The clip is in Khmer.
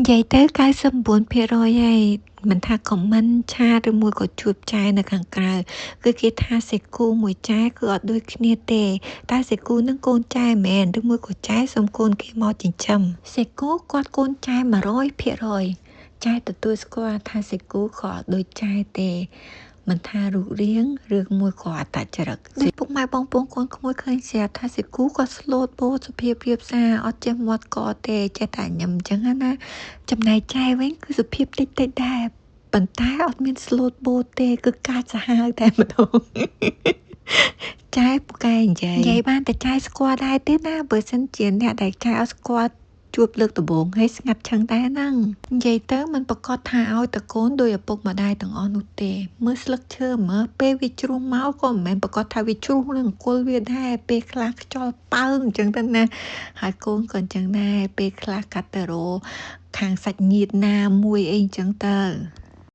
និយាយទៅ 99% ហើយមិនថា comment ឆាតឬមួយក៏ជួបចែនៅខាងក្រៅ គឺគេថាសេគូមួយចែគឺអត់ដូចគ្នាទេ តែសេគូនឹងកូនចែមែន ឬមួយក៏ចែសុំកូនគេមកចិញ្ចឹម សេគូគាត់កូនចែ 100% ចែទទួលស្គាល់ថាសេគូក៏អត់ដូចចែទេ មិនថារូបរាងឬមួយក៏អត្តចរិត ដូចពុកម៉ែបងប្អូនកូនក្មួយឃើញស្រាប់ថាសេគូគាត់ស្លូតបូតសុភាពរៀបសារ អត់ចេះមាត់កទេ ចេះតែញឹមអញ្ចឹងណា ចំណែកចែវិញគឺសុភាពតិចតិចដែរ ប៉ុន្តែអត់មានស្លូតបូតទេ គឺកាចសាហាវតែម្ដង ចែពូកែនិយាយ និយាយបានតែចែស្គាល់ដែរទេណា បើសិនជាអ្នកដែលចែអត់ស្គាល់ជួបលើកដំបូងហើយស្ងាត់ឆឹងដែរហ្នឹង។ និយាយទៅមិនប្រកាសថាឲ្យតកូនដោយឪពុកម្ដាយទាំងអស់នោះទេ មើលស្លឹកឈើមើល ពេលវាជ្រុះមកក៏មិនមែនប្រកាសថាវាជ្រុះនឹងអង្គលវាដែរ ពេលខ្លះខ្យល់ប៉ើងអញ្ចឹងទៅណា ហើយកូនក៏អញ្ចឹងដែរ ពេលខ្លះកាត់ទៅរខាងសាច់ញាតិណាមួយអីអញ្ចឹងទៅ។